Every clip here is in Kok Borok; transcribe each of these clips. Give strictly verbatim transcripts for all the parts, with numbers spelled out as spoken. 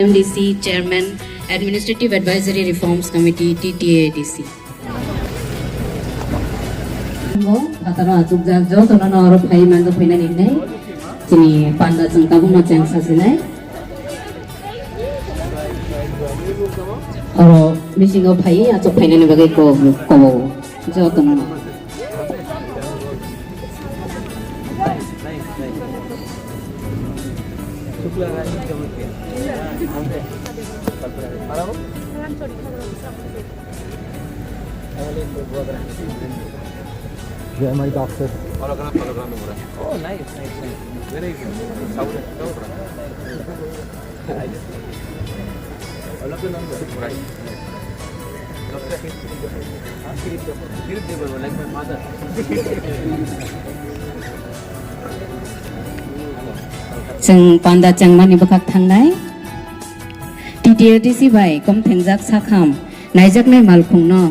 M D C Chairman, Administrative Advisory Reforms Committee, T T A D C. Bo phataro achukjak jotono no oro phai manjak phainani hinwi chini panda chwng tabukno chengsa sinai. Oro bisingo phai achuk phainani bagwi ko kobo jotono no. They are my doctor. Hologram, hologram mura. Oh, nice, nice, nice. Very good. Saudi, Saudi. I just, hologram mura. Doctor, Philip Dev, Philip Dev, like my father. Chwng panda chengmani bwkhak thangnai. T T A D C bai komthengjak sakham naijaknai malkhungno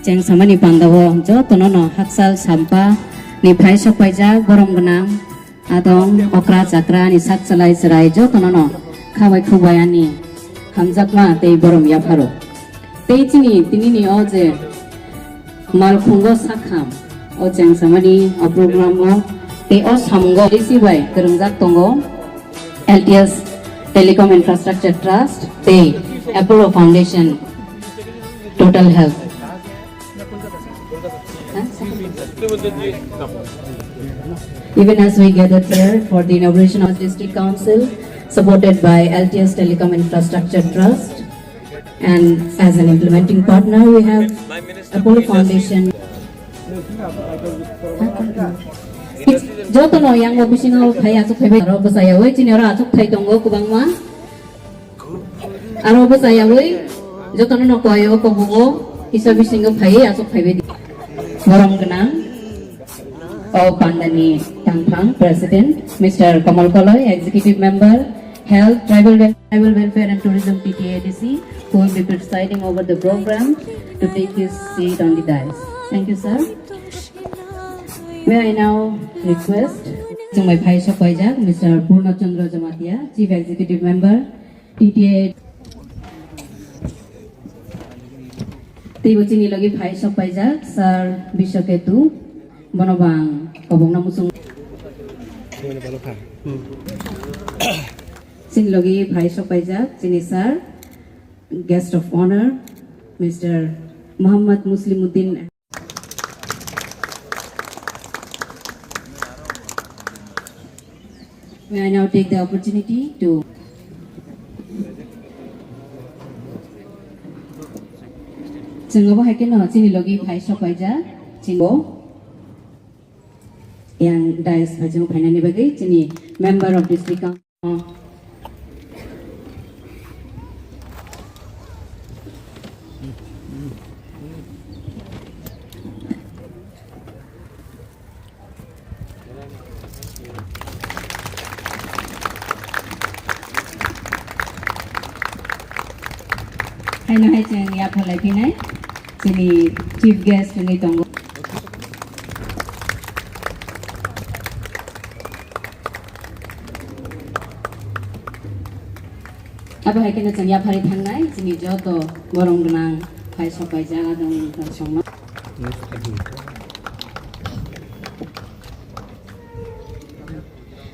chengsamani pandao jotono no hakchal sampa ni phai sokpaijak borom gwnang adong okra chakra ni sak chalai chwrai jotono no khabai khubai ani hamjakma tei borom yapharo. Tei chini tinini o je malkhungo sakham o chengsamani o program o tei o samungo D C bai kwrwngjak tongo L T S Telecom Infrastructure Trust tei Apollo Foundation Total Health. Even as we gathered here for the inauguration of District Council, supported by L T S Telecom Infrastructure Trust, and as an implementing partner, we have Apollo Foundation. Jotono yang bo bisingo phai achuk phaibai aro bwsaya oi chini oro achuk phai tongo kwbangma. Aro bwsaya oi jotono no koi o kobugo kisa bisingo phai achuk phaibai di. Borom gwnang o pandani tangphang President Mister Kamal Koloi, Executive Member, Health, Tribal Wel-, Tribal Welfare and Tourism T T A D C, who will be presiding over the program to take his seat on the dais. Thank you, sir. May I now request chwngbai phai sokpaijak Mister Purna Chandra Jamatia, Chief Executive Member, T T A. Teibo chini logi phai sokpaijak Sir Biswaketu, bono bang kobokna muchung. Chini logi phai sokpaijak chini Sir, Guest of Honor, Mister Muhammad Muslimuddin. May I now take the opportunity to chwng obo hai kheno chini logi phai sokpaijak chini bo yang dais phaijak phainani bagwi chini Member of District Council. Haino hai chwng yapharlai phinai chini chief guest wngwi tongo. Abo hai kheno chwng yapharwi thangnai chini joto borom gwnang phai sokpaijak adong songma.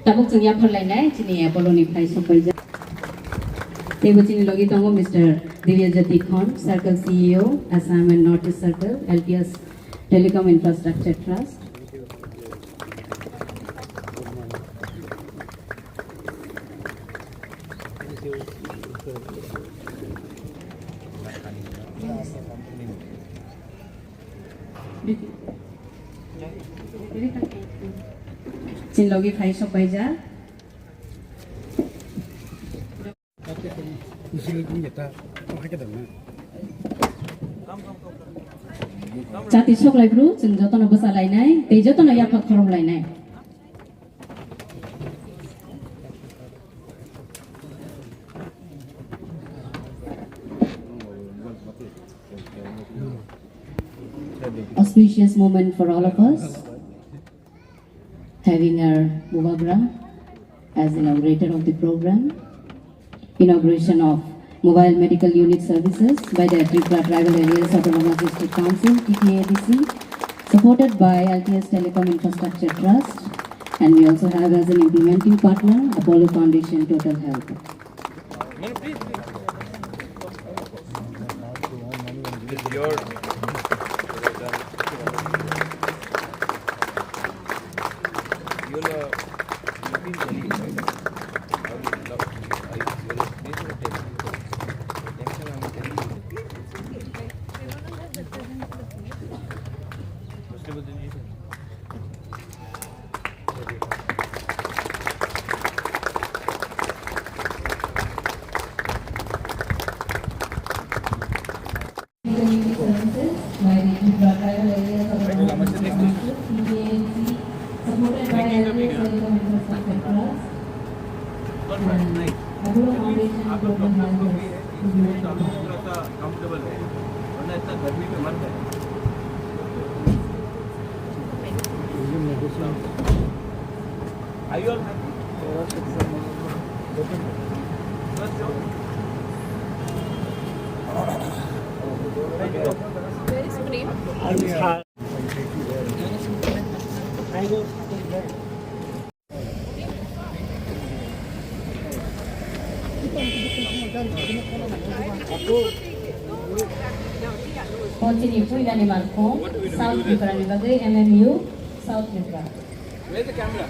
Tabuk chwng yapharlainai chini Apollo ni phai sokpaijak. Teibo chini logi tongo Mister Divya Jyoti Khon, Circle C E O, Assam and North East Circle, L T S Telecom Infrastructure Trust. Chini logi phai sokpaijak. Chati soklai bru, chwng jotono bwsa lainai, tei jotono yapha khorom lainai. Auspicious moment for all of us, having our Bubagra as inaugurator of the program. Inauguration of Mobile Medical Unit Services by the Tripura Tribal Areas Autonomous District Council, T T A A D C, supported by L T S Telecom Infrastructure Trust, and we also have as an implementing partner Apollo Foundation Total Health. It's yours. You know, you feel very, right? How you love, I, you know, this is the tension. Tension, I'm telling you. Community services by the Tribal Areas Autonomous Council, T T A A D C, supported by L T S Telecom Infrastructure Trust and Apollo Foundation Global Health Trust. Are you all happy? Very screen. O chini puilani malkhung South Tripura ni bagwi M M U South Tripura. Where's the camera?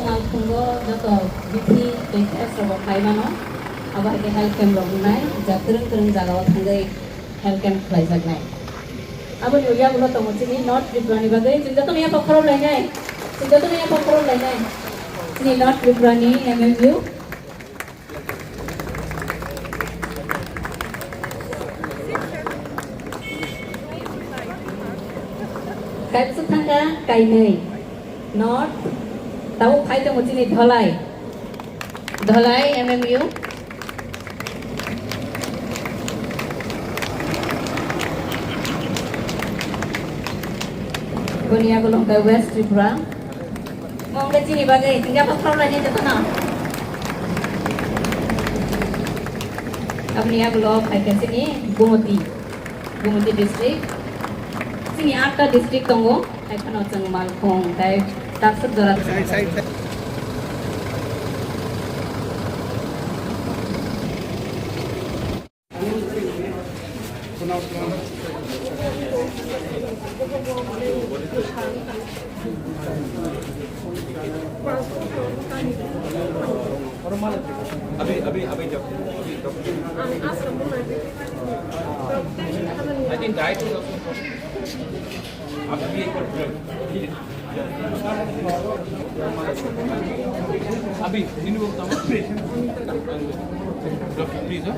Malkhungo joto bithi tei test rok khai mano. Abo hai khe health camp rok wngnai, ja kwrwng kwrwng jaga o thangwi health camp khlaijaknai. Aboni uyagulo tongo chini North Tripura ni bagwi, chwng jotono yapha khorok lainai, chwng jotono yapha khorok lainai. Chini North Tripura ni M M U. Kaisa thangkha kainwi. North. Tabuk phai tongo chini Dholai. Dholai M M U. Boni yagulo hwnkhe West Tripura. Mo wngkha chini bagwi, hwnkhe abo problem ni jotono. Aboni yagulo phaikha chini Gumoti, Gumoti district. Chini atta district tongo, hai phano chwng malkhung tei takswk jora. अभी, अभी, अभी जब, अभी जब I think diet is also important. आप अभी एक बार अभी दिन को बताओ। Doctor, please, हाँ।